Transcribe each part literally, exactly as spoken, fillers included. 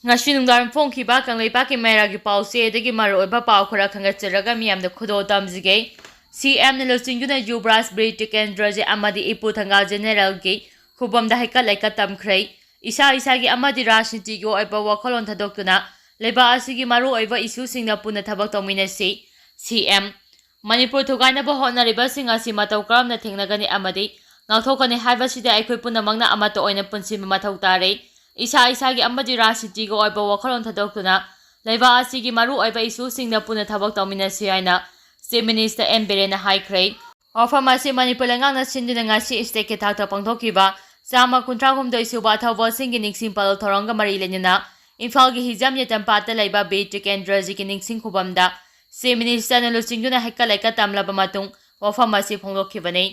ꯉꯁꯤ ꯅꯨꯡꯗꯥꯡ ꯐꯣꯡꯈꯤꯕ ꯀꯪꯂꯩꯄꯥꯛꯀꯤ ꯃꯩꯔꯥꯒꯤ ꯄꯥꯎꯆꯦꯗꯒꯤ ꯃꯔꯨꯑꯣꯏꯕ ꯄꯥꯎ ꯈꯔ ꯈꯟꯒꯠꯆꯔꯒ ꯃꯤꯌꯥꯝꯗ ꯈꯨꯗꯣꯜ ꯇꯝꯖꯒꯦ꯫ ꯁꯤ ꯑꯦꯝꯅ ꯂꯨꯆꯤꯡꯗꯨꯅ ꯌꯨꯕꯔꯥꯖ ꯕꯤꯔ ꯇꯤꯀꯦꯟꯗ꯭ꯔꯖꯤꯠ ꯑꯃꯗꯤ ꯏꯄꯨ ꯊꯪꯒꯥꯜ ꯖꯦꯅꯦꯔꯦꯜꯒꯤ ꯈꯨꯕꯝꯗ ꯍꯩꯀꯠ ꯂꯩꯀꯠ ꯇꯝꯈ꯭ꯔꯦ꯫ ꯏꯁꯥ ꯏꯁꯥꯒꯤ ꯑꯃꯗꯤ ꯔꯥꯖꯅꯤꯇꯤꯒꯤ ꯑꯣꯏꯕ ꯋꯥꯈꯜꯂꯣꯟ ꯊꯥꯗꯣꯛꯇꯨꯅ ꯂꯩꯕꯥꯛ ꯑꯁꯤꯒꯤ ꯃꯔꯨꯑꯣꯏꯕ ꯏꯁꯨꯁꯤꯡꯗ ꯄꯨꯟꯅ ꯊꯕꯛ ꯇꯧꯃꯤꯟꯅꯁꯤ꯫ ꯁꯤ ꯑꯦꯝ꯫ ꯃꯅꯤꯄꯨꯔ ꯊꯨꯒꯥꯏꯅꯕ ꯍꯣꯠꯅꯔꯤꯕꯁꯤꯡ ꯑꯁꯤ ꯃꯇꯧ ꯀꯔꯝꯅ ꯊꯦꯡꯅꯒꯅꯤ ꯑꯃꯗꯤ ꯉꯥꯛꯊꯣꯛꯀꯅꯤ ꯍꯥꯏꯕꯁꯤꯗ ꯑꯩꯈꯣꯏ ꯄꯨꯝꯅꯃꯛꯅ ꯑꯃꯠꯇ ꯑꯣꯏꯅ ꯄꯨꯟꯁꯤꯟꯕ ꯃꯊꯧ ꯇꯥꯔꯦ꯫ ꯏꯁꯥ ꯏꯁꯥꯒꯤ ꯑꯃꯗꯤ ꯔꯥꯖꯅꯤꯇꯤꯒꯤ ꯑꯣꯏꯕ ꯋꯥꯈꯜꯂꯣꯟ ꯊꯥꯗꯣꯛꯇꯨꯅ ꯂꯩꯕꯥꯛ ꯑꯁꯤꯒꯤ ꯃꯔꯨꯑꯣꯏꯕ ꯏꯁꯨꯁꯤꯡꯗ ꯄꯨꯟꯅ ꯊꯕꯛ ꯇꯧꯃꯤꯟꯅꯁꯤ ꯍꯥꯏꯅ ꯆꯤꯐ ꯃꯤꯅꯤꯁꯇꯔ ꯑꯦꯟ ꯕꯤꯔꯦꯟꯅ ꯍꯥꯏꯈ꯭ꯔꯦ꯫ ꯋꯥꯐꯝ ꯑꯁꯤ ꯃꯅꯤꯄꯨꯔ ꯂꯩꯉꯥꯛꯅ ꯁꯤꯟꯗꯨꯅ ꯉꯁꯤ ꯏꯁꯇꯦꯠꯀꯤ ꯊꯥꯛꯇ ꯄꯥꯡꯊꯣꯛꯈꯤꯕ ꯆꯥꯝꯃ ꯀꯨꯟꯊ꯭ꯔꯥ ꯍꯨꯝꯗꯣꯏ ꯁꯨꯕ ꯑꯊꯧꯕꯁꯤꯡꯒꯤ ꯅꯤꯡꯁꯤꯡ ꯄꯥꯂꯜ ꯊꯧꯔꯝꯒ ꯃꯔꯤ ꯂꯩꯅꯅ ꯏꯝꯐꯥꯜꯒꯤ ꯍꯤꯖꯝ ꯌꯦꯇꯝꯄꯥꯠꯇ ꯂꯩꯕ ꯕꯤꯔ ꯇꯤꯀꯦꯟꯗ꯭ꯔꯖꯤꯒꯤ ꯅꯤꯡꯁꯤꯡ ꯈꯨꯕꯝꯗ ꯆꯤꯐ ꯃꯤꯅꯤꯁꯇꯔꯅ ꯂꯨꯆꯤꯡꯗꯨꯅ ꯍꯩꯀꯠ ꯂꯩꯀꯠ ꯇꯝꯂꯕ ꯃꯇꯨꯡ ꯋꯥꯐꯝ ꯑꯁꯤ ꯐꯣꯡꯗꯣꯛꯈꯤꯕꯅꯤ꯫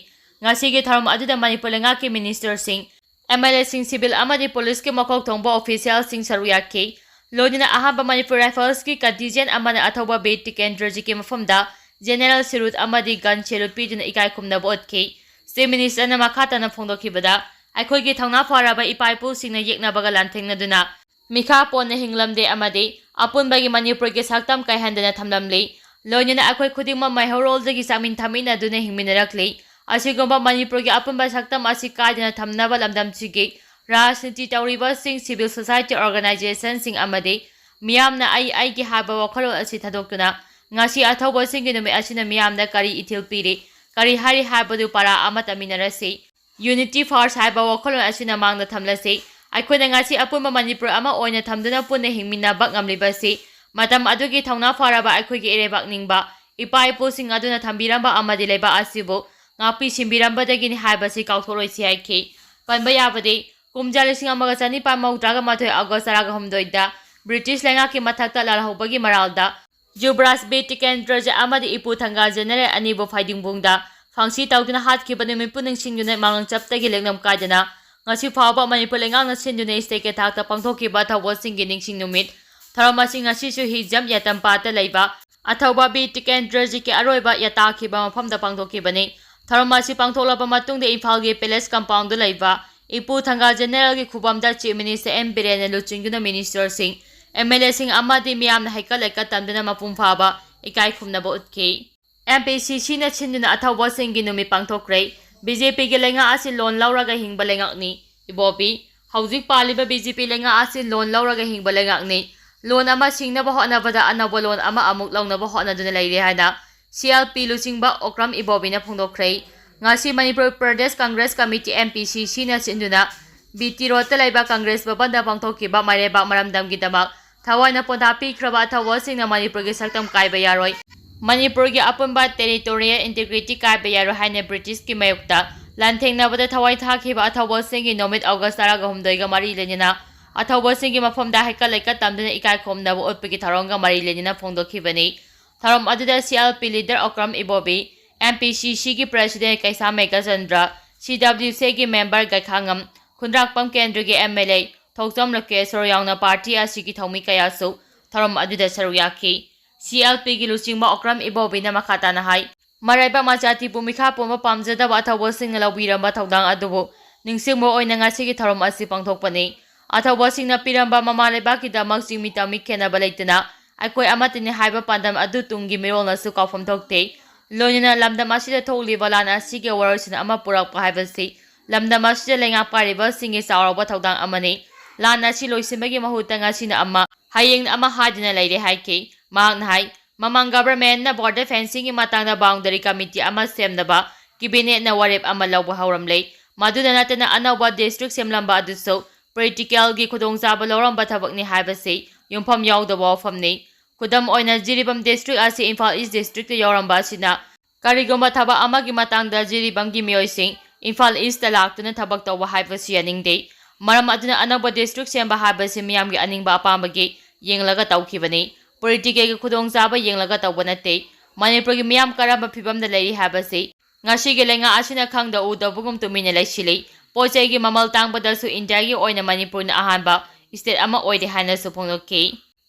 ꯉꯁꯤꯒꯤ ꯊꯧꯔꯝ ꯑꯗꯨꯗ ꯃꯅꯤꯄꯨꯔ ꯂꯩꯉꯥꯛꯀꯤ ꯃꯤꯅꯤꯁꯇꯔꯁꯤꯡ, ꯑꯦꯝ ꯑꯦꯜ ꯑꯦꯁꯤꯡ, ꯁꯤꯚꯤꯜ ꯑꯃꯗꯤ ꯄꯨꯂꯤꯁꯀꯤ ꯃꯀꯣꯛ ꯊꯣꯡꯕ ꯑꯣꯐꯤꯁꯤꯌꯦꯜꯁꯤꯡ ꯁꯔꯨꯛ ꯌꯥꯈꯤ꯫ ꯂꯣꯏꯅꯅ ꯑꯍꯥꯟꯕ ꯃꯅꯤꯄꯨꯔ ꯔꯥꯏꯐꯜꯁꯀꯤ ꯀꯟꯇꯤꯟꯖꯦꯟ ꯑꯃꯅ ꯑꯊꯧꯕ ꯕꯤꯔ ꯇꯤꯀꯦꯟꯗ꯭ꯔꯖꯤꯠꯀꯤ ꯃꯐꯝꯗ ꯖꯦꯅꯦꯔꯦꯜ ꯁꯤꯔꯨꯠ ꯑꯃꯗꯤ ꯒꯟ ꯁꯦꯂꯨꯠ ꯄꯤꯗꯨꯅ ꯏꯀꯥꯏ ꯈꯨꯝꯅꯕ ꯎꯠꯈꯤ꯫ ꯆꯤꯐ ꯃꯤꯅꯤꯁꯇꯔꯅ ꯃꯈꯥ ꯇꯥꯅ ꯐꯣꯡꯗꯣꯛꯈꯤꯕꯗ, ꯑꯩꯈꯣꯏꯒꯤ ꯊꯧꯅꯥ ꯐꯔꯕ ꯏꯄꯥ ꯏꯄꯨꯁꯤꯡꯅ ꯌꯦꯛꯅꯕꯒ ꯂꯥꯟꯊꯦꯡꯅꯗꯨꯅ ꯃꯤꯈꯥ ꯄꯣꯟꯅ ꯍꯤꯡꯂꯝꯗꯦ ꯑꯃꯗꯤ ꯑꯄꯨꯟꯕꯒꯤ ꯃꯅꯤꯄꯨꯔꯒꯤ ꯁꯛꯇꯝ ꯀꯥꯏꯍꯟꯗꯅ ꯊꯝꯂꯝꯂꯤ꯫ ꯂꯣꯏꯅꯅ ꯑꯩꯈꯣꯏ ꯈꯨꯗꯤꯡꯃꯛ ꯃꯩꯍꯧꯔꯣꯜꯗꯒꯤ ꯆꯥꯃꯤꯟ ꯊꯛꯃꯤꯟꯅꯗꯨꯅ ꯍꯤꯡꯃꯤꯟꯅꯔꯛꯂꯤ꯫ ꯑꯁꯤꯒꯨꯝꯕ ꯃꯅꯤꯄꯨꯔꯒꯤ ꯑꯄꯨꯟꯕ ꯁꯛꯇꯝ ꯑꯁꯤ ꯀꯥꯏꯗꯅ ꯊꯝꯅꯕ ꯂꯝꯗꯝꯁꯤꯒꯤ ꯔꯥꯖꯅꯤꯇꯤ ꯇꯧꯔꯤꯕꯁꯤꯡ, ꯁꯤꯚꯤꯜ ꯁꯣꯁꯥꯏꯇꯤ ꯑꯣꯔꯒꯅꯥꯏꯖꯦꯁꯟꯁꯤꯡ ꯑꯃꯗꯤ ꯃꯤꯌꯥꯝꯅ ꯑꯩ ꯑꯩꯒꯤ ꯍꯥꯏꯕ ꯋꯥꯈꯜꯂꯣꯟ ꯑꯁꯤ ꯊꯥꯗꯣꯛꯇꯨꯅ ꯉꯁꯤ ꯑꯊꯧꯕꯁꯤꯡꯒꯤ ꯅꯨꯃꯤꯠ ꯑꯁꯤꯅ ꯃꯤꯌꯥꯝꯗ ꯀꯔꯤ ꯏꯊꯤꯜ ꯄꯤꯔꯤ, ꯀꯔꯤ ꯍꯥꯏꯔꯤ ꯍꯥꯏꯕꯗꯨ ꯄꯥꯔꯥ ꯑꯃ ꯇꯝꯃꯤꯟꯅꯔꯁꯤ꯫ ꯌꯨꯅꯤꯇꯤ ꯐꯥꯔꯁ ꯍꯥꯏꯕ ꯋꯥꯈꯜꯂꯣꯟ ꯑꯁꯤꯅ ꯃꯥꯡꯗ ꯊꯝꯂꯁꯤ꯫ ꯑꯩꯈꯣꯏꯅ ꯉꯁꯤ ꯑꯄꯨꯟꯕ ꯃꯅꯤꯄꯨꯔ ꯑꯃ ꯑꯣꯏꯅ ꯊꯝꯗꯨꯅ ꯄꯨꯟꯅ ꯍꯤꯡꯃꯤꯟꯅꯕ ꯉꯝꯂꯤꯕꯁꯤ ꯃꯇꯝ ꯑꯗꯨꯒꯤ ꯊꯧꯅꯥ ꯐꯔꯕ ꯑꯩꯈꯣꯏꯒꯤ ꯏꯔꯩꯕꯥꯛ ꯅꯤꯡꯕ ꯏꯄꯥ ꯏꯄꯨꯁꯤꯡ ꯑꯗꯨꯅ ꯊꯝꯕꯤꯔꯝꯕ ꯑꯃꯗꯤ ꯂꯩꯕꯥꯛ ꯑꯁꯤꯕꯨ ꯉꯥꯛꯄꯤ ꯁꯦꯟꯕꯤꯔꯝꯕꯗꯒꯤꯅꯤ ꯍꯥꯏꯕꯁꯤ ꯀꯥꯎꯊꯣꯛꯂꯣꯏꯁꯤ ꯍꯥꯏꯈꯤ꯫ ꯄꯟꯕ ꯌꯥꯕꯗꯤ, ꯀꯨꯝꯖꯥ ꯂꯤꯁꯤꯡ ꯑꯃꯒ ꯆꯅꯤꯄꯥꯟ ꯃꯧꯗ꯭ꯔꯥꯒ ꯃꯥꯊꯣꯏ ꯑꯣꯒꯁ ꯇꯔꯥꯒ ꯍꯨꯝꯗꯣꯏꯗ ꯕ꯭ꯔꯤꯇꯤꯁ ꯂꯩꯉꯥꯛꯀꯤ ꯃꯊꯛꯇ ꯂꯥꯜꯍꯧꯕꯒꯤ ꯃꯔꯥꯜꯗ ꯌꯨꯕꯔꯥꯖ ꯕꯤꯔ ꯇꯤꯀꯦꯟꯗ꯭ꯔꯖꯤꯠ ꯑꯃꯗꯤ ꯏꯄꯨ ꯊꯪꯒꯥꯜ ꯖꯦꯅꯦꯔꯦꯜ ꯑꯅꯤꯕꯨ ꯐꯥꯏꯗꯤꯡꯕꯨꯡꯗ ꯐꯥꯡꯁꯤ ꯇꯧꯗꯨꯅ ꯍꯥꯠꯈꯤꯕ ꯅꯨꯃꯤꯠꯄꯨ ꯅꯤꯡꯁꯤꯡꯗꯨꯅ ꯃꯥꯡꯂꯪ ꯆꯞꯇꯒꯤ ꯂꯦꯡꯂꯝ ꯀꯥꯏꯗꯅ ꯉꯁꯤ ꯐꯥꯎꯕ ꯃꯅꯤꯄꯨꯔ ꯂꯩꯉꯥꯛꯅ ꯁꯤꯟꯗꯨꯅ ꯏꯁꯇꯦꯠꯀꯤ ꯊꯥꯛꯇ ꯄꯥꯡꯊꯣꯛꯈꯤꯕ ꯊꯧꯒꯜꯁꯤꯡꯒꯤ ꯅꯤꯡꯁꯤꯡ ꯅꯨꯃꯤꯠ ꯊꯧꯔꯝ ꯑꯁꯤ ꯉꯁꯤꯁꯨ ꯍꯤꯖꯝ ꯌꯥꯇꯝꯄꯥꯠꯇ ꯂꯩꯕ ꯑꯊꯧꯕ ꯕꯤꯔ ꯇꯤꯀꯦꯟꯗ꯭ꯔꯖꯤꯠꯀꯤ ꯑꯔꯣꯏꯕ ꯌꯥꯇꯥꯈꯤꯕ ꯃꯐꯝꯗ ꯄꯥꯡꯊꯣꯛꯈꯤꯕꯅꯤ꯫ ꯊꯧꯔꯝ ꯑꯁꯤ ꯄꯥꯡꯊꯣꯛꯂꯕ ꯃꯇꯨꯡꯗ ꯏꯝꯐꯥꯜꯒꯤ ꯄꯦꯂꯦꯁ ꯀꯝꯄꯥꯎꯟꯗ ꯂꯩꯕ ꯏꯄꯨ ꯊꯪꯒꯥꯜ ꯖꯦꯅꯦꯔꯦꯜꯒꯤ ꯈꯨꯕꯝꯗ Chief Minister ꯑꯦꯟ ꯕꯤꯔꯦꯟꯅ ꯂꯨꯆꯤꯡꯗꯨꯅ minister ꯁꯤꯡ, M L A ꯁꯤꯡ ꯑꯃꯗꯤ ꯃꯤꯌꯥꯝꯅ ꯍꯩꯀꯠ ꯂꯩꯀꯠ ꯇꯝꯗꯨꯅ ꯃꯄꯨꯡ ꯐꯥꯕ ꯏꯀꯥꯏ ꯈꯨꯝꯅꯕ ꯎꯠꯈꯤ꯫ M P C C ꯅ ꯁꯤꯟꯗꯨꯅ ꯑꯊꯧꯕꯁꯤꯡꯒꯤ ꯅꯨꯃꯤꯠ ꯄꯥꯡꯊꯣꯛꯈ꯭ꯔꯦ꯫ B J P ꯒꯤ ꯂꯩꯉꯥꯛ ꯑꯁꯤ ꯂꯣꯟ ꯂꯧꯔꯒ ꯍꯤꯡꯕ ꯂꯩꯉꯥꯛꯅꯤ꯫ ꯏꯕꯣꯕꯤ, ꯍꯧꯖꯤꯛ ꯄꯥꯜꯂꯤꯕ B J P ꯂꯩꯉꯥꯛ ꯑꯁꯤ ꯂꯣꯟ ꯂꯧꯔꯒ ꯍꯤꯡꯕ ꯂꯩꯉꯥꯛꯅꯤ꯫ ꯂꯣꯟ ꯑꯃ ꯁꯤꯡꯅꯕ ꯍꯣꯠꯅꯕꯗ ꯑꯅꯧꯕ ꯂꯣꯟ ꯑꯃ ꯑꯃꯨꯛ ꯂꯧꯅꯕ ꯍꯣꯠꯅꯗꯨꯅ ꯂꯩꯔꯦ ꯍꯥꯏꯅ C L P ꯂꯨꯆꯤꯡꯕ ꯑꯣꯀ꯭ꯔꯝ ꯏꯕꯣꯕꯤꯅ ꯐꯣꯡꯗꯣꯛꯈ꯭ꯔꯦ꯫ ꯉꯁꯤ Manipur Pradesh Congress committee, M P C C ꯅ ꯁꯤꯟꯗꯨꯅ B T Road ꯇ ꯂꯩꯕ ꯀꯪꯒ꯭ꯔꯦꯁ ꯚꯕꯟꯗ ꯄꯥꯡꯊꯣꯛꯈꯤꯕ ꯃꯥꯏꯔꯩꯕꯥꯛ ꯃꯔꯝꯗꯝꯒꯤꯗꯃꯛ ꯊꯋꯥꯏꯅ ꯄꯣꯟꯊꯥ ꯄꯤꯈ꯭ꯔꯕ ꯑꯊꯧꯕꯁꯤꯡꯅ ꯃꯅꯤꯄꯨꯔꯒꯤ ꯁꯛꯇꯝ ꯀꯥꯏꯕ ꯌꯥꯔꯣꯏ, ꯃꯅꯤꯄꯨꯔꯒꯤ ꯑꯄꯨꯟꯕ territorial integrity ꯀꯥꯏꯕ ꯌꯥꯔꯣꯏ ꯍꯥꯏꯅ ꯕ꯭ꯔꯤꯇꯤꯁꯀꯤ ꯃꯥꯌꯣꯛꯇ ꯂꯥꯟꯊꯦꯡꯅꯕꯗ ꯊꯋꯥꯏ ꯊꯥꯈꯤꯕ ꯑꯊꯧꯕꯁꯤꯡꯒꯤ ꯅꯨꯃꯤꯠ August ꯇꯔꯥꯒ ꯍꯨꯝꯗꯣꯏꯒ ꯃꯔꯤ ꯂꯩꯅꯅ ꯑꯊꯧꯕꯁꯤꯡꯒꯤ ꯃꯐꯝꯗ ꯍꯩꯀꯠ ꯂꯩꯀꯠ ꯇꯝꯗꯨꯅ ꯏꯀꯥꯏ ꯈꯨꯝꯅꯕ ꯎꯠꯄꯒꯤ ꯊꯧꯔꯝꯒ ꯃꯔꯤ ꯂꯩꯅꯅ ꯐꯣꯡꯗꯣꯛꯈꯤꯕꯅꯤ꯫ ꯊꯧꯔꯝ ꯑꯗꯨꯗ C L P leader Okram ꯏꯕꯣꯕꯤ, M P C C ꯒꯤ president ꯀꯩꯁꯥꯝ ꯃꯦꯘꯆꯟꯗ꯭ꯔ, C W C ꯒꯤ member ꯒꯩꯈꯥꯉꯝ, ꯈꯨꯟꯗ꯭ꯔꯥꯛꯄꯝ ꯀꯦꯟꯗ꯭ꯔꯒꯤ M L A ꯊꯣꯛꯆꯣꯝ ꯂꯣꯀꯦꯁꯣꯔ ꯌꯥꯎꯅ party ꯑꯁꯤꯒꯤ ꯊꯧꯃꯤ ꯀꯌꯥꯁꯨ ꯊꯧꯔꯝ ꯑꯗꯨꯗ ꯁꯔꯨꯛ ꯌꯥꯈꯤ꯫ C L P ꯒꯤ ꯂꯨꯆꯤꯡꯕ ꯑꯣꯀ꯭ꯔꯝ ꯏꯕꯣꯕꯤꯅ ꯃꯈꯥ ꯇꯥꯅ ꯍꯥꯏ, ꯃꯔꯥꯏꯕꯥꯛ ꯃꯆꯥ ꯇꯤꯄꯨ ꯃꯤꯈꯥ ꯄꯣꯟꯕ ꯄꯥꯝꯖꯗꯕ ꯑꯊꯧꯕꯁꯤꯡꯅ ꯂꯧꯕꯤꯔꯝꯕ ꯊꯧꯗꯥꯡ ꯑꯗꯨꯕꯨ ꯅꯤꯡꯁꯤꯡꯕ ꯑꯣꯏꯅ ꯉꯁꯤꯒꯤ ꯊꯧꯔꯝ ꯑꯁꯤ ꯄꯥꯡꯊꯣꯛꯄꯅꯤ꯫ ꯑꯊꯧꯕꯁꯤꯡꯅ ꯄꯤꯔꯝꯕ ꯃꯃꯥ ꯂꯩꯕꯥꯛꯀꯤꯗꯃꯛ ꯆꯤꯡꯃꯤ ꯇꯝꯃꯤ ꯈꯦꯠꯅꯕ ꯂꯩꯇꯅ ꯑꯩꯈꯣꯏ ꯑꯃꯠꯇꯅꯤ ꯍꯥꯏꯕ ꯄꯥꯟꯗꯝ ꯑꯗꯨ ꯇꯨꯡꯒꯤ ꯃꯤꯔꯣꯜꯅꯁꯨ ꯀꯥꯎꯐꯝ ꯊꯣꯛꯇꯦ꯫ ꯂꯣꯏꯅꯅ ꯂꯝꯗꯝ ꯑꯁꯤꯗ ꯊꯣꯛꯂꯤꯕ ꯂꯥꯟ ꯑꯁꯤꯒꯤ ꯋꯥꯔꯣꯏꯁꯤꯟ ꯑꯃ ꯄꯨꯔꯛꯄ ꯍꯥꯏꯕꯁꯤ ꯂꯝꯗꯝ ꯑꯁꯤꯗ ꯂꯩꯉꯥꯛ ꯄꯥꯏꯔꯤꯕꯁꯤꯡꯒꯤ ꯆꯥꯎꯔꯕ ꯊꯧꯗꯥꯡ ꯑꯃꯅꯤ꯫ ꯂꯥꯟ ꯑꯁꯤ ꯂꯣꯏꯁꯤꯟꯕꯒꯤ ꯃꯍꯨꯠꯇ ꯉꯁꯤꯅ ꯑꯃ, ꯍꯌꯦꯡꯅ ꯑꯃ ꯍꯥꯏꯗꯨꯅ ꯂꯩꯔꯦ ꯍꯥꯏꯈꯤ꯫ ꯃꯍꯥꯛꯅ ꯍꯥꯏ, ꯃꯃꯥꯡ government ꯅ border fencing ꯒꯤ ꯃꯇꯥꯡꯗ boundary committee ꯑꯃ ꯁꯦꯝꯅꯕ cabinet ꯅ ꯋꯥꯔꯦꯞ ꯑꯃ ꯂꯧꯕ ꯍꯧꯔꯝꯂꯦ꯫ ꯃꯗꯨꯗ ꯅꯠꯇꯅ ꯑꯅꯧꯕ district ꯁꯦꯝꯂꯝꯕ ꯑꯗꯨꯁꯨ political ꯒꯤ ꯈꯨꯗꯣꯡꯆꯥꯕ ꯂꯧꯔꯝꯕ ꯊꯕꯛꯅꯤ ꯍꯥꯏꯕꯁꯤ ꯌꯨꯝꯐꯝ ꯌꯥꯎꯗꯕ ꯋꯥꯐꯝꯅꯤ꯫ ꯈꯨꯗꯝ ꯑꯣꯏꯅ, ꯖꯤꯔꯤꯕꯥꯝ district ꯑꯁꯤ ꯏꯝꯐꯥꯜ East district ꯇ ꯌꯥꯎꯔꯝꯕ ꯑꯁꯤꯅ ꯀꯔꯤꯒꯨꯝꯕ ꯊꯕꯛ ꯑꯃꯒꯤ ꯃꯇꯥꯡꯗ ꯖꯤꯔꯤꯕꯥꯝꯒꯤ ꯃꯤꯑꯣꯏꯁꯤꯡ ꯏꯝꯐꯥꯜ East ꯇ ꯂꯥꯛꯇꯨꯅ ꯊꯕꯛ ꯇꯧꯕ ꯍꯥꯏꯕꯁꯤ ꯌꯥꯅꯤꯡꯗꯦ꯫ ꯃꯔꯝ ꯑꯗꯨꯅ ꯑꯅꯧꯕ district ꯁꯦꯝꯕ ꯍꯥꯏꯕꯁꯤ ꯃꯤꯌꯥꯝꯒꯤ ꯑꯅꯤꯡꯕ ꯑꯄꯥꯝꯕꯒꯤ ꯌꯦꯡꯂꯒ ꯇꯧꯈꯤꯕꯅꯤ꯫ Political ꯒꯤ ꯈꯨꯗꯣꯡꯆꯥꯕ ꯌꯦꯡꯂꯒ ꯇꯧꯕ ꯅꯠꯇꯦ꯫ ꯃꯅꯤꯄꯨꯔꯒꯤ ꯃꯤꯌꯥꯝ ꯀꯔꯝꯕ ꯐꯤꯚꯝꯗ ꯂꯩꯔꯤ ꯍꯥꯏꯕꯁꯤ ꯉꯁꯤꯒꯤ ꯂꯩꯉꯥꯛ ꯑꯁꯤꯅ ꯈꯪꯗ ꯎꯗꯕꯒꯨꯝ ꯇꯨꯃꯤꯟꯅ ꯂꯩꯁꯤꯜꯂꯤ꯫ ꯄꯣꯠ ꯆꯩꯒꯤ ꯃꯃꯜ ꯇꯥꯡꯕꯗꯁꯨ ꯏꯟꯗꯤꯌꯥꯒꯤ ꯑꯣꯏꯅ ꯃꯅꯤꯄꯨꯔꯅ ꯑꯍꯥꯟꯕ state ꯑꯃ ꯑꯣꯏꯔꯦ ꯍꯥꯏꯅꯁꯨ ꯐꯣꯡꯗꯣꯛꯈꯤ꯫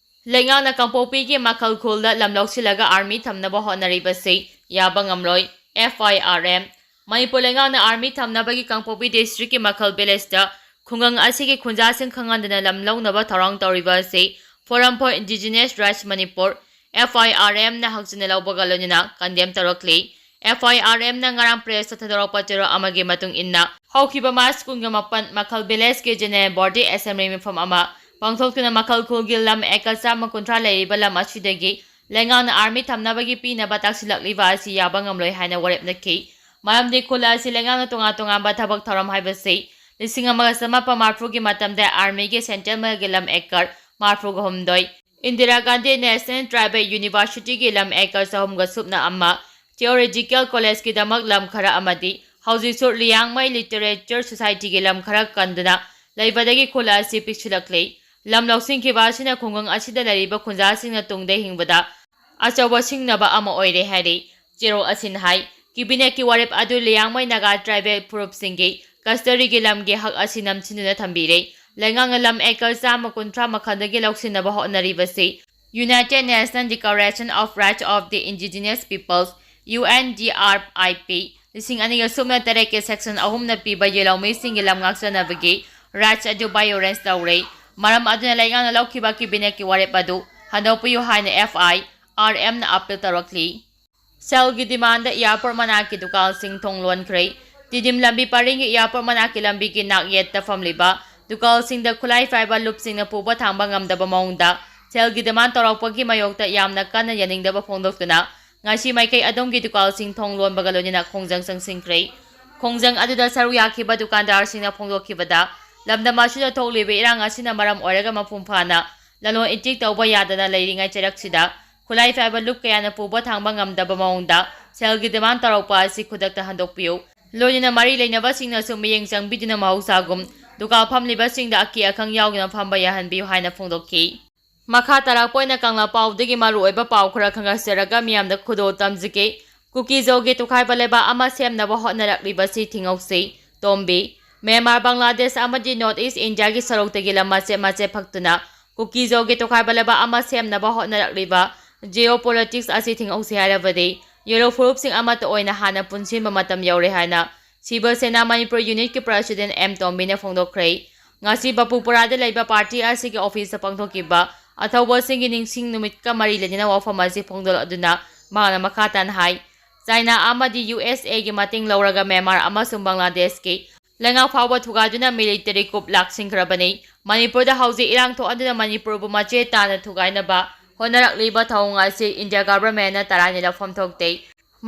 ꯂꯩꯉꯥꯛꯅ ꯀꯥꯡꯄꯣꯛꯄꯤꯒꯤ ꯃꯈꯜ ꯈꯨꯜꯗ ꯂꯝ ꯂꯧꯁꯤꯜꯂꯒ army ꯊꯝꯅꯕ ꯍꯣꯠꯅꯔꯤꯕꯁꯤ ꯌꯥꯕ ꯉꯝꯂꯣꯏ꯫ F I R M꯫ Manipur ꯂꯩꯉꯥꯛꯅ army ꯊꯝꯅꯕꯒꯤ ꯀꯥꯡꯄꯣꯛꯄꯤ districtꯀꯤ ꯃꯈꯜ villageꯇ ꯈꯨꯡꯒꯪ ꯑꯁꯤꯒꯤ ꯈꯨꯟꯖꯥꯁꯤꯡ ꯈꯪꯍꯟꯗꯅ ꯂꯝ ꯂꯧꯅꯕ ꯊꯧꯔꯥꯡ ꯇꯧꯔꯤꯕ ꯑꯁꯤ Forum for Indigenous Rights Manipur, F I R M ꯅ ꯍꯛꯆꯤꯟꯅ ꯂꯧꯕꯒ ꯂꯣꯏꯅꯅ condemn ꯇꯧꯔꯛꯂꯤ꯫ F I R M ꯅ ꯉꯔꯥꯡ pressꯇ ꯊꯥꯗꯣꯔꯛꯄ ꯆꯦꯔꯣꯜ ꯑꯃꯒꯤ ꯃꯇꯨꯡ ꯏꯟꯅ, ꯍꯧꯈꯤꯕ March ꯀꯨꯟꯒ ꯃꯥꯄꯟ ꯃꯈꯜ villageꯀꯤ General Body Assembly ꯃꯤꯐꯝ ꯑꯃ ꯄꯥꯡꯊꯣꯛꯇꯨꯅ ꯃꯈꯜ ꯈꯨꯜꯒꯤ ꯂꯝ acre ꯆꯥꯝꯃ ꯀꯨꯟꯊ꯭ꯔꯥ ꯂꯩꯔꯤꯕ ꯂꯝ ꯑꯁꯤꯗꯒꯤ ꯂꯩꯉꯥꯛꯅ army ꯊꯝꯅꯕꯒꯤ ꯄꯤꯅꯕ ꯇꯥꯛꯁꯤꯜꯂꯛꯂꯤꯕ ꯑꯁꯤ ꯌꯥꯕ ꯉꯝꯂꯣꯏ ꯍꯥꯏꯅ ꯋꯥꯔꯦꯞ ꯅꯈꯤ꯫ ꯃꯔꯝꯗꯤ ꯈꯨꯜ ꯑꯁꯤ ꯂꯩꯉꯥꯛꯅ ꯇꯣꯉꯥꯟ ꯇꯣꯉꯥꯟꯕ ꯊꯕꯛ ꯊꯧꯔꯝ ꯍꯥꯏꯕꯁꯤ ꯂꯤꯁꯤꯡ ꯑꯃꯒ ꯆꯃꯥꯄꯟ ꯃꯔꯤꯐꯨꯒꯤ ꯃꯇꯝꯗ armyꯒꯤ central ꯃꯦꯜꯒꯤ ꯂꯝ acre ꯃꯔꯤꯐꯨꯒ ꯍꯨꯝꯗꯣꯏ, ꯏꯟꯗꯤꯔꯥ ꯒꯥꯟꯙꯤ National Tribal Universityꯒꯤ ꯂꯝ acre ꯆꯍꯨꯝꯒ ꯁꯨꯞꯅ ꯑꯃ, Theological Collegeꯀꯤꯗꯃꯛ ꯂꯝ ꯈꯔ ꯑꯃꯗꯤ ꯍꯧꯖꯤꯛꯁꯨ ꯂꯤꯌꯥꯡꯃꯩ Literature Societyꯒꯤ ꯂꯝ ꯈꯔ ꯀꯟꯗꯨꯅ ꯂꯩꯕꯗꯒꯤ ꯈꯨꯜ ꯑꯁꯤ ꯄꯤꯛꯁꯤꯜꯂꯛꯂꯤ꯫ ꯂꯝ ꯂꯧꯁꯤꯟꯈꯤꯕ ꯑꯁꯤꯅ ꯈꯨꯡꯒꯪ ꯑꯁꯤꯗ ꯂꯩꯔꯤꯕ ꯈꯨꯟꯖꯥꯁꯤꯡꯅ ꯇꯨꯡꯗ ꯍꯤꯡꯕꯗ ꯑꯆꯧꯕ ꯁꯤꯡꯅꯕ ꯑꯃ ꯑꯣꯏꯔꯦ ꯍꯥꯏꯔꯤ꯫ ꯆꯦꯔꯣꯜ ꯑꯁꯤꯅ ꯍꯥꯏ, cabinetꯀꯤ ꯋꯥꯔꯦꯞ ꯑꯗꯨ ꯂꯤꯌꯥꯡꯃꯩ ꯅꯥꯒꯥ tribal ꯐꯨꯔꯨꯞꯁꯤꯡꯒꯤ custodyꯒꯤ ꯂꯝꯒꯤ ꯍꯛ ꯑꯁꯤ ꯅꯝꯁꯤꯟꯗꯨꯅ ꯊꯝꯕꯤꯔꯦ꯫ ꯂꯩꯉꯥꯛꯅ ꯂꯝ acre ꯆꯥꯝꯃ ꯀꯨꯟꯊ꯭ꯔꯥ ꯃꯈꯜꯗꯒꯤ ꯂꯧꯁꯤꯟꯅꯕ ꯍꯣꯠꯅꯔꯤꯕꯁꯤ United National Declaration of Rights of the Indigenous Peoples, U N D R I P, ꯂꯤꯁꯤꯡ ꯑꯅꯤꯒ ꯁꯨꯞꯅ ꯇꯔꯦꯠꯀꯤ section ꯑꯍꯨꯝꯅ ꯄꯤꯕ ꯌꯦꯜꯍꯧꯃꯤꯁꯤꯡꯒꯤ ꯂꯝ ꯉꯥꯛꯆꯅꯕꯒꯤ rights ꯑꯗꯨ violence ꯇꯧꯔꯦ꯫ ꯃꯔꯝ ꯑꯗꯨꯅ ꯂꯩꯉꯥꯛꯅ ꯂꯧꯈꯤꯕ cabinetꯀꯤ ꯋꯥꯔꯦꯞ ꯑꯗꯨ ꯍꯟꯗꯣꯛꯄꯤꯌꯨ ꯍꯥꯏꯅ F I R Mꯅ appeal ꯇꯧꯔꯛꯂꯤ꯫ Shellꯒꯤ demandꯗ airport ꯃꯅꯥꯛꯀꯤ ꯗꯨꯀꯥꯟꯁꯤꯡ ꯊꯣꯡ ꯂꯣꯟꯈ꯭ꯔꯦ꯫ ꯇꯤꯗꯤꯝ ꯂꯝꯕꯤ ꯄꯔꯤꯡꯒꯤ airport ꯃꯅꯥꯛꯀꯤ ꯂꯝꯕꯤꯒꯤ ꯅꯥꯛꯌꯦꯠꯇ ꯐꯝꯂꯤꯕ ꯗꯨꯀꯥꯟꯁꯤꯡꯗ ꯈꯨꯠꯂꯥꯏ ꯄꯥꯏꯕ ꯂꯨꯞꯁꯤꯡꯅ ꯄꯨꯕ ꯊꯥꯡꯕ ꯉꯝꯗꯕ ꯃꯑꯣꯡꯗ Shellꯒꯤ demand ꯇꯧꯔꯛꯄꯒꯤ ꯃꯥꯌꯣꯛꯇ ꯌꯥꯝꯅ ꯀꯟꯅ ꯌꯥꯅꯤꯡꯗꯕ ꯐꯣꯡꯗꯣꯛꯇꯨꯅ ꯉꯁꯤ ꯃꯥꯏꯀꯩ ꯑꯗꯣꯝꯒꯤ ꯗꯨꯀꯥꯟꯁꯤꯡ ꯊꯣꯡ ꯂꯣꯟꯕꯒ ꯂꯣꯏꯅꯅ ꯈꯣꯡꯖꯪ ꯆꯪꯁꯤꯟꯈ꯭ꯔꯦ꯫ ꯈꯣꯡꯖꯪ ꯑꯗꯨꯗ ꯁꯔꯨꯛ ꯌꯥꯈꯤꯕ ꯗꯨꯀꯥꯟꯗꯥꯔꯁꯤꯡꯅ ꯐꯣꯡꯗꯣꯛꯈꯤꯕꯗ, ꯂꯝꯗꯝ ꯑꯁꯤꯗ ꯊꯣꯛꯂꯤꯕ ꯏꯔꯥꯡ ꯑꯁꯤꯅ ꯃꯔꯝ ꯑꯣꯏꯔꯒ ꯃꯄꯨꯡ ꯐꯥꯅ ꯂꯂꯣꯟ ꯏꯇꯤꯛ ꯇꯧꯕ ꯌꯥꯗꯅ ꯂꯩꯔꯤꯉꯩ ꯆꯩꯔꯛꯁꯤꯗ ꯈꯨꯠꯂꯥꯏ ꯄꯥꯏꯕ ꯂꯨꯞ ꯀꯌꯥꯅ ꯄꯨꯕ ꯊꯥꯡꯕ ꯉꯝꯗꯕ ꯃꯑꯣꯡꯗ Shellꯒꯤ demand ꯇꯧꯔꯛꯄ ꯑꯁꯤ ꯈꯨꯗꯛꯇ ꯍꯟꯗꯣꯛꯄꯤꯌꯨ꯫ ꯂꯣꯏꯅꯅ ꯃꯔꯤ ꯂꯩꯅꯕꯁꯤꯡꯅꯁꯨ ꯃꯤꯠꯌꯦꯡ ꯆꯪꯕꯤꯗꯨꯅ ꯃꯍꯧꯁꯥꯒꯨꯝ ꯗꯨꯀꯥꯟ ꯐꯝꯂꯤꯕꯁꯤꯡꯗ ꯑꯀꯤ ꯑꯈꯪ ꯌꯥꯎꯗꯅ ꯐꯝꯕ ꯌꯥꯍꯟꯕꯤꯌꯨ ꯍꯥꯏꯅ ꯐꯣꯡꯗꯣꯛꯈꯤ꯫ ꯃꯈꯥ ꯇꯥꯔꯛꯄ ꯑꯣꯏꯅ ꯀꯪꯂꯥ ꯄꯥꯎꯗꯒꯤ ꯃꯔꯨꯑꯣꯏꯕ ꯄꯥꯎ ꯈꯔ ꯈꯪꯍꯟꯖꯔꯒ ꯃꯤꯌꯥꯝꯗ ꯈꯨꯗꯣꯜ ꯇꯝꯖꯒꯦ꯫ ꯀꯨꯀꯤꯖꯣꯒꯤ ꯇꯣꯈꯥꯏꯕ ꯂꯩꯕꯥꯛ ꯑꯃ ꯁꯦꯝꯅꯕ ꯍꯣꯠꯅꯔꯛꯂꯤꯕꯁꯤ ꯊꯤꯡꯍꯧꯁꯤ꯫ ꯇꯣꯝꯕꯤ, ꯃ꯭ꯌꯥꯟꯃꯥꯔ, ꯕꯪꯒ꯭ꯂꯥꯗꯦꯁ ꯑꯃꯗꯤ North East Indiaꯒꯤ ꯁꯔꯨꯛꯇꯒꯤ ꯂꯝ ꯃꯆꯦꯠ ꯃꯆꯦꯠ ꯐꯛꯇꯨꯅ ꯀꯨꯀꯤꯖꯣꯒꯤ ꯇꯣꯈꯥꯏꯕ ꯂꯩꯕꯥꯛ ꯑꯃ ꯁꯦꯝꯅꯕ ꯍꯣꯠꯅꯔꯛꯂꯤꯕ geopolitics ꯑꯁꯤ ꯊꯤꯡꯍꯧꯁꯤ ꯍꯥꯏꯔꯕꯗꯤ ꯌꯦꯜꯂꯣ ꯐꯨꯔꯨꯞꯁꯤꯡ ꯑꯃꯠꯇ ꯑꯣꯏꯅ ꯍꯥꯟꯅ ꯄꯨꯟꯁꯤꯟꯕ ꯃꯇꯝ ꯌꯧꯔꯦ ꯍꯥꯏꯅ ꯁꯤꯕ ꯁꯦꯅꯥ ꯃꯅꯤꯄꯨꯔ ꯌꯨꯅꯤꯠꯀꯤ ꯄ꯭ꯔꯁꯤꯗꯦꯟ ꯑꯦꯝ ꯇꯣꯝꯕꯤꯅ ꯐꯣꯡꯗꯣꯛꯈ꯭ꯔꯦ꯫ ꯉꯁꯤ ꯕꯥꯄꯨꯄꯨꯔꯥꯗ ꯂꯩꯕ ꯄꯥꯔꯇꯤ ꯑꯁꯤꯒꯤ ꯑꯣꯐꯤꯁꯇ ꯄꯥꯡꯊꯣꯛꯈꯤꯕ ꯑꯊꯧꯕꯁꯤꯡꯒꯤ ꯅꯤꯡꯁꯤꯡ ꯅꯨꯃꯤꯠꯀ ꯃꯔꯤ ꯂꯩꯅꯅ ꯋꯥꯐꯝ ꯑꯁꯤ ꯐꯣꯡꯗꯣꯛꯂꯗꯨꯅ ꯃꯍꯥꯛꯅ ꯃꯈꯥ ꯇꯥꯅ ꯍꯥꯏ, ꯆꯥꯏꯅꯥ ꯑꯃꯗꯤ ꯌꯨ ꯑꯦꯁ ꯑꯦꯒꯤ ꯃꯇꯦꯡ ꯂꯧꯔꯒ ꯃ꯭ꯌꯥꯟꯃꯥꯔ ꯑꯃꯁꯨꯡ ꯕꯪꯒ꯭ꯂꯥꯗꯦꯁꯀꯤ ꯂꯩꯉꯥꯛ ꯐꯥꯎꯕ ꯊꯨꯒꯥꯏꯗꯨꯅ ꯃꯤꯂꯤꯇꯔꯤ ꯀꯨꯞ ꯂꯥꯛꯁꯤꯟꯈ꯭ꯔꯕꯅꯤ꯫ ꯃꯅꯤꯄꯨꯔꯗ ꯍꯧꯖꯤꯛ ꯏꯔꯥꯡ ꯊꯣꯛꯍꯟꯗꯨꯅ ꯃꯅꯤꯄꯨꯔꯕꯨ ꯃꯆꯦ ꯇꯥꯅ ꯊꯨꯒꯥꯏꯅꯕ ꯍꯣꯠꯅꯔꯛꯂꯤꯕ ꯊꯧꯑꯣꯡ ꯑꯁꯤ ꯏꯟꯗꯤꯌꯥ ꯒꯚꯔꯟꯃꯦꯟꯅ ꯇꯔꯥꯏꯅ ꯂꯧꯐꯝ ꯊꯣꯛꯇꯦ꯫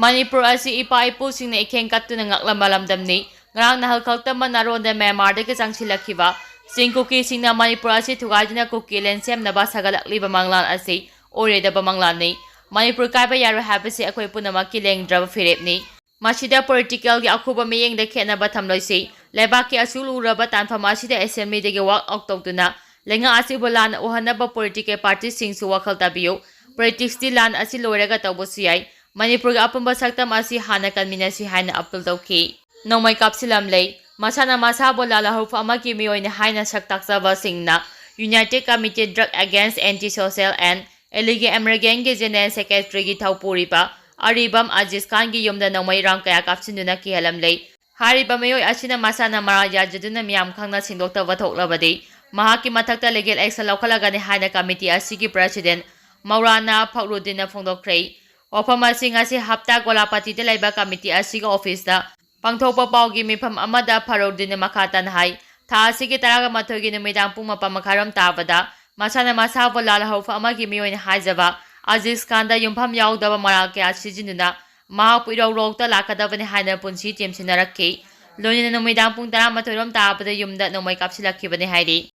ꯃꯅꯤꯄꯨꯔ ꯑꯁꯤ ꯏꯄꯥ ꯏꯄꯨꯁꯤꯡꯅ ꯏꯈꯦꯡ ꯀꯠꯇꯨꯅ ꯉꯥꯛꯂꯝꯕ ꯂꯝꯗꯝꯅꯤ꯫ ꯉꯔꯥꯡ ꯅꯍꯥꯟ ꯈꯛꯇꯃꯛ ꯅꯥꯔꯣꯟꯗ ꯃ꯭ꯌꯥꯟꯃꯥꯔꯗꯒꯤ ꯆꯪꯁꯤꯜꯂꯛꯈꯤꯕ ꯆꯤꯡ ꯀꯨꯀꯤꯁꯤꯡꯅ ꯃꯅꯤꯄꯨꯔ ꯑꯁꯤ ꯊꯨꯒꯥꯏꯗꯨꯅ ꯀꯨꯀꯤ ꯂꯦꯟ ꯁꯦꯝꯅꯕ ꯁꯥꯒꯠꯂꯛꯂꯤꯕ ꯃꯪꯂꯥꯟ ꯑꯁꯤ ꯑꯣꯏꯔꯣꯏꯗꯕ ꯃꯪꯂꯥꯟꯅꯤ꯫ ꯃꯅꯤꯄꯨꯔ ꯀꯥꯏꯕ ꯌꯥꯔꯣꯏ ꯍꯥꯏꯕꯁꯤ ꯑꯩꯈꯣꯏ ꯄꯨꯝꯅꯃꯛꯀꯤ ꯂꯦꯡꯗ꯭ꯔꯕ ꯐꯤꯔꯦꯞꯅꯤ꯫ ꯃꯁꯤꯗ ꯄꯣꯂꯤꯇꯤꯀꯦꯜꯒꯤ ꯑꯈꯨꯕ ꯃꯤꯠꯌꯦꯡꯗ ꯈꯦꯠꯅꯕ ꯊꯝꯂꯣꯏꯁꯤ꯫ ꯂꯩꯕꯥꯛꯀꯤ ꯑꯁꯨꯛ ꯂꯨꯔꯕ ꯇꯥꯟꯐꯝ ꯑꯁꯤꯗ ꯑꯦꯁꯦꯝꯕ꯭ꯂꯤꯗꯒꯤ ꯋꯥꯛ ꯑꯥꯎꯠ ꯇꯧꯗꯨꯅ ꯂꯩꯉꯥꯛ ꯑꯁꯤꯕꯨ ꯂꯥꯟꯅ ꯎꯍꯟꯅꯕ ꯄꯣꯂꯤꯇꯤꯀꯦꯜ ꯄꯥꯔꯇꯤꯁꯤꯡꯁꯨ ꯋꯥꯈꯜ ꯇꯥꯕꯤꯌꯨ꯫ ꯄꯣꯂꯤꯇꯤꯛꯁꯇꯤ ꯂꯥꯟ ꯑꯁꯤ ꯂꯣꯏꯔꯒ ꯇꯧꯕꯁꯨ ꯌꯥꯏ꯫ ꯃꯅꯤꯄꯨꯔꯒꯤ ꯑꯄꯨꯟꯕ ꯁꯛꯇꯝ ꯑꯁꯤ ꯍꯥꯟꯅ ꯀꯟꯃꯤꯟꯅꯁꯤ ꯍꯥꯏꯅ ꯑꯄꯤꯜ ꯇꯧꯈꯤ꯫ ꯅꯣꯡꯃꯩ ꯀꯥꯞꯁꯤꯜꯂꯝꯂꯦ꯫ ꯃꯁꯥꯅ ꯃꯁꯥꯕꯨ ꯂꯥꯜꯍꯧꯐꯝ ꯑꯃꯒꯤ ꯃꯤꯑꯣꯏꯅꯤ ꯍꯥꯏꯅ ꯁꯛ ꯇꯥꯛꯆꯕꯁꯤꯡꯅ United Committee Drug Against Anti-Social and Illegal Immigrantꯒꯤ ꯖꯦꯅꯦꯔꯦꯜ ꯁꯦꯀ꯭ꯔꯦꯇꯔꯤꯒꯤ ꯊꯧ ꯄꯨꯔꯤꯕ ꯑꯔꯤꯕꯝ ꯑꯖꯤꯖ ꯈꯥꯟꯒꯤ ꯌꯨꯝꯗ ꯅꯣꯡꯃꯩ ꯔꯥꯎꯟ ꯀꯌꯥ ꯀꯥꯞꯁꯤꯟꯗꯨꯅ ꯀꯤꯍꯜꯂꯝꯂꯦ꯫ ꯍꯥꯏꯔꯤꯕ ꯃꯤꯑꯣꯏ ꯑꯁꯤꯅ ꯃꯁꯥꯅ ꯃꯔꯥꯜ ꯌꯥꯖꯗꯨꯅ ꯃꯤꯌꯥꯝ ꯈꯪꯅ ꯁꯦꯡꯗꯣꯛꯇꯕ ꯊꯣꯛꯂꯕꯗꯤ ꯃꯍꯥꯛꯀꯤ ꯃꯊꯛꯇ ꯂꯤꯒꯦꯜ ꯑꯦꯛꯁꯟ ꯂꯧꯈꯠꯂꯒꯅꯤ ꯍꯥꯏꯅ ꯀꯃꯤꯇꯤ ꯑꯁꯤꯒꯤ ꯄ꯭ꯔꯁꯤꯗꯦꯟ ꯃꯧꯂꯥꯅꯥ ꯐꯈꯔꯨꯗꯤꯟꯅ ꯐꯣꯡꯗꯣꯛꯈ꯭ꯔꯦ꯫ ꯋꯥꯐꯝ ꯑꯁꯤ ꯉꯁꯤ ꯍꯞꯇꯥ ꯒꯣꯂꯥꯄꯇꯤꯗ ꯂꯩꯕ ꯀꯃꯤꯇꯤ ꯑꯁꯤꯒꯤ ꯑꯣꯐꯤꯁꯇ ꯄꯥꯡꯊꯣꯛꯄ ꯄꯥꯎꯒꯤ ꯃꯤꯐꯝ ꯑꯃꯗ ꯐꯔꯨꯗꯤꯟꯅ ꯃꯈꯥ ꯇꯥꯅ ꯍꯥꯏ, ꯊꯥ ꯑꯁꯤꯒꯤ ꯇꯔꯥꯒ ꯃꯥꯊꯣꯏꯒꯤ ꯅꯨꯃꯤꯗꯥꯡ ꯄꯨꯡ ꯃꯥꯄꯟ ꯃꯈꯥꯏꯔꯣꯝ ꯇꯥꯕꯗ ꯃꯁꯥꯅ ꯃꯁꯥꯕꯨ ꯂꯥꯜꯍꯧꯐꯝ ꯑꯃꯒꯤ ꯃꯤꯑꯣꯏꯅ ꯍꯥꯏꯖꯕ ꯑꯖꯤꯖ ꯈꯥꯟꯗ ꯌꯨꯝꯐꯝ ꯌꯥꯎꯗꯕ ꯃꯔꯥꯜ ꯀꯌꯥ ꯁꯤꯖꯤꯟꯅꯗꯨꯅ ꯃꯍꯥꯛꯄꯨ ꯏꯔꯧ ꯂꯧꯔꯣꯛꯇ ꯂꯥꯛꯀꯗꯕꯅꯤ ꯍꯥꯏꯅ ꯄꯨꯟꯁꯤ ꯇꯦꯝꯁꯤꯟꯅꯔꯛꯈꯤ꯫ ꯂꯣꯏꯅꯅ ꯅꯨꯃꯤꯗꯥꯡ ꯄꯨꯡ ꯇꯔꯥꯃꯥꯊꯣꯏꯔꯣꯝ ꯇꯥꯕꯗ ꯌꯨꯝꯗ ꯅꯣꯡꯃꯩ ꯀꯥꯞꯁꯤꯜꯂꯛꯈꯤꯕꯅꯤ ꯍꯥꯏꯔꯤ꯫